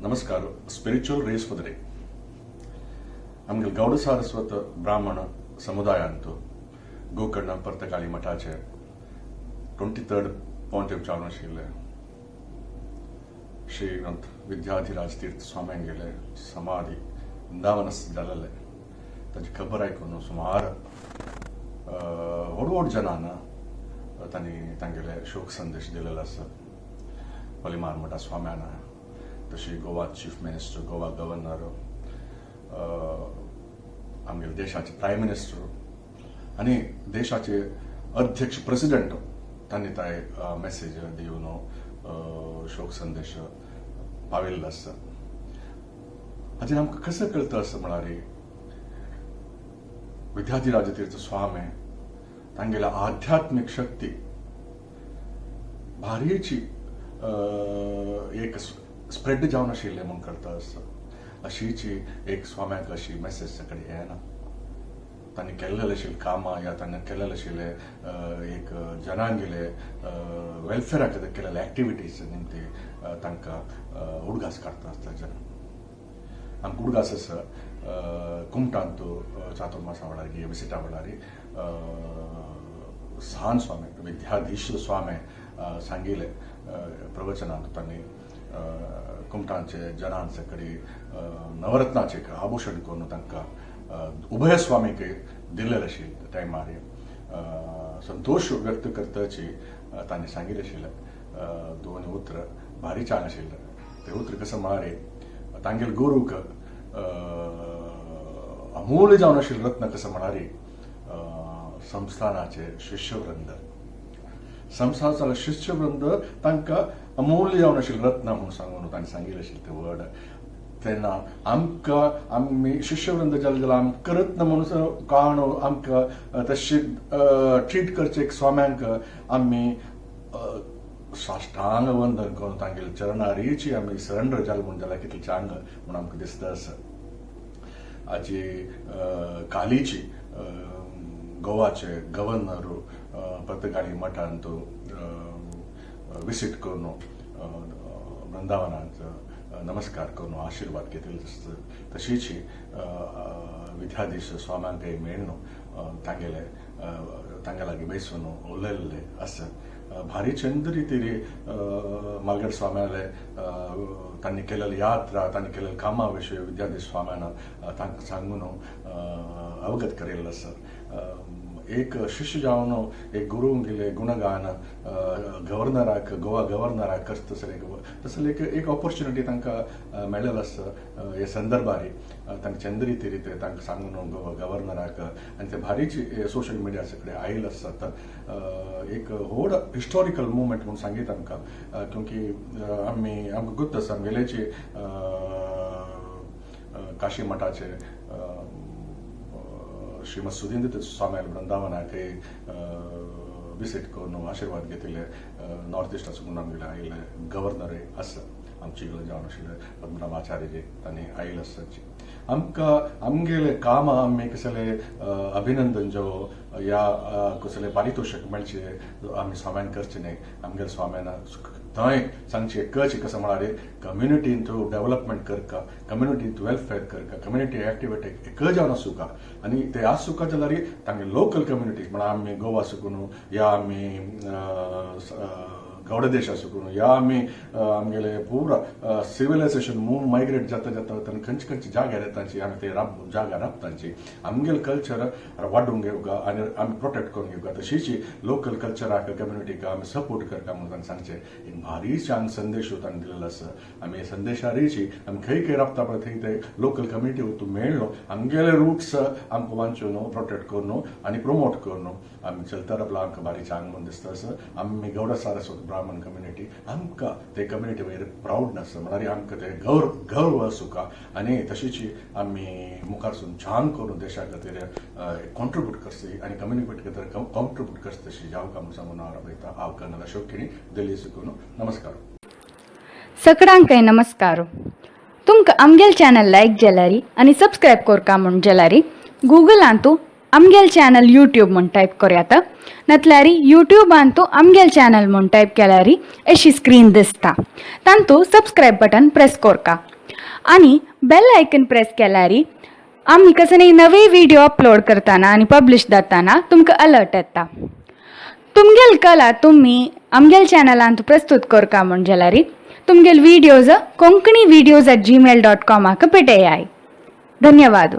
ನಮಸ್ಕಾರ. Spiritual rays for the day. आमगे गौड सारस्वत ब्राह्मण समुदायांत गोकर्ण पर्तगाळी मठाचे 23rd पॉन्टिफ जावन आशिल्ले श्रीमंत विद्याधिराज तीर्थ स्वाम्यांगेले समाधी वृंदावनस जालेले, तांची खबर आयकून सुमार व्हड व्हड जनान तांणी तांगेले शोक संदेश दिलेलो आसा. पलिमार मठा स्वाम्यान, तशी Goa chief minister, Goa governor, आमगेले देशाचे प्रायम मिनिस्टर आनी देशाचे अध्यक्ष, प्रेसिडेंट, तांणी ते मेसेज दिवन शोक संदेश पाविल्लो आसा. हाचेर आमकां कसं कळटा आसा म्हळ्यार, विद्याधिराजतीर्थ स्वामी तांगेल्या आध्यात्मीक शक्ती भारीची एक स्प्रेड जावन आशिल्लें म्हूण कळटा आसा. अशीची एक स्वाम्याक अशी मेसेज सगळी येना. तांणी केल्लेले आशिल्ले कामां या तांणी केल्लेले आशिल्ले एक जनांगेले वेलफेरा खातीर केलेले एक्टिविटीज निमती तांकां उडगास काडटा आसता जन. आमकां उडगास आसा, कुमटांत चातुर्मासा वेळार विसिटा वेळार सान स्वामी, विद्याधीश स्वामी सांगिल्ले प्रवचनांत तांणी कुमटांचे जनांचे कडेन नवरत्नाचे एक आभूषण करून तांकां उभय स्वामीक दिल्लें आशिल्लें. टायमार संतोश व्यक्त करताची तांणी सांगिल्लें आशिल्लें दोन उतर भारी छान आशिल्लें. ते उतर कसं म्हळ्यार, तांगेले गुरूक अमूल्य जावन आशिल्लें रत्न कसं म्हळ्यार संस्थानाचे शिष्यवृंद. संस्थानाचे शिष्यवृंद तांकां अमूल्य जावन आशिल्लें रत्न म्हणून सांगून तांणी सांगिल्लें आशिल्लें तें वर्ड. तेन्ना आमकां आमी शिष्यवृंद जालें जाल्यार आमकां रत्न म्हणून काण आमकां तशें ट्रीट करचें एक स्वाम्यांक आमी साष्टांग वंदन करून तांगेले चरणारीची आमी सरेंडर जालें म्हूण जाल्यार कितलें चांग म्हूण आमकां दिसता आसा. आजी कालीची गोवाचे गव्हर्नर पर्तगाळी मठांत विसीट करून वृंदावनात नमस्कार करून आशीर्वाद घेतले, तशीच विद्याधीश स्वाम्यांकय मेळ्ळो, तांगेले तांगे लागीं बेसून उलयल्ले आसा. भारी चंद रितीर मालगड स्वाम्याले तांणी केलेली यात्रा, तांणी केलेले कामा विशयी विद्याधीश स्वाम्यान तांकां सांगून अवगत करिल्लो आसा. एक शिष्य जावन एक गुरुंगेले गुणगान गव्हर्नराक, गोवा गव्हर्नराक करता तसले तसले एक एक ऑपॉर्च्युनिटी तांकां मेळ्ळेलो आसा. हे संदर्भार तांकां चंद रितीर ते तांकां सांगून गोवा गव्हर्नराक आनी ते भारीची सोशल मिडिया सगळे आयिल्ले आसात. एक व्हड हिस्टॉरिकल मुवमेंट म्हूण सांगीत आमकां, क्योंकि आमी आमकां गुत्त आसा, आमगेलेची काशी मठाचे श्रीमद सुधींद्र स्वामी वृंदावनाक विसीट करून आशिर्वाद घेतिल्ले नॉर्थ इस्टाचो आमगेले आयिल्ले गव्हर्नर आसा. आमची जावन आशिल्ले पद्मनाभ आचार्य तांणी आयिल्ले आसाची. आमकां आमगेले कामां आमी कसले अभिनंदन जो या कसले पारितोषिक मेळचे आमी स्वाम्यान करचे न्हय. आमगेले स्वाम्यान थंय सांगचे कळचे कसं म्हळ्यार, कम्युनिटीन थ्रू डेव्हलपमेंट करका, कम्युनिटीन वेलफेअर करका, कम्युनिटी एक्टिविटी एक जावन आसूका. आनी ते आसूका जाल्यार तांगे लोकल कम्युनिटी म्हळ्यार आमी गोवा सुकून या आमी गौड देशा सुकून या आमी आमगेले पुरा सिविलायझेशन मूव मायग्रेट जाता जाता तेन्ना खंयचे खंयचे जाग्यार येताची, आमी ते राब जाग्यार राबताची, आमगेले कल्चर वाडूंक घेवका आनी आमी प्रोटेक्ट करून घेवका. तशीच लोकल कल्चराक, कम्युनिटीक आमी सपोर्ट करका म्हणून तांणी सांगचें एक भारी छान संदेश तांणी दिलेलो आसा. आमी हे संदेशारीची आमी खंय खंय राबता पळय थंय ते लोकल कम्युनिटी वतून मेळ्ळो आमगेले रुट्स आमकां वांचून प्रोटेक्ट करून आनी प्रमोट करून आमी चलता रावला, आमकां भारी चांग म्हूण दिसता आसा. आमी गौड सारस्वत ब्राह्मण कम्युनिटी, आमकां ते कम्युनिटी वयर प्रावड आसा, म्हळ्यार आमकां ते गौरव गौरव आसूका. आनी तशीच आमी मुखारसून छान करून देशा खातीर कॉन्ट्रिब्यूट करची आनी कम्युनिटी खातीर कॉन्ट्रिब्यूट करची तशी जावका म्हूण सांगून हांव राबयता. हांव कर्नल अशोक केणी, दिल्ली सुकून. नमस्कार. सगळ्यांकय नमस्कार. तुमकां आमगेल चॅनल लायक जाल्यारी आनी सबस्क्रायब करका म्हूण जाल्यारी गुगलांतू आमगेल चॅनल यूट्यूब म्हूण टायप करयात, नातल्यारी यूट्यूबांतू आमगेल चॅनल म्हूण टायप केल्यारी अशी स्क्रीन दिसता, तांतू सबस्क्रायब बटन प्रेस करका. आनी बेल आयकन प्रेस केल्यार आमी कसले नवे व्हिडिओ अपलोड करताना आनी पब्लिश जाताना तुमकां अलर्ट येता. तुमगेल कला तुम्ही आमगेल चॅनलांत प्रस्तुत करका म्हण जाल्यार तुमगेल videos konkanivideos@gmail.com पेटयाय. धन्यवाद.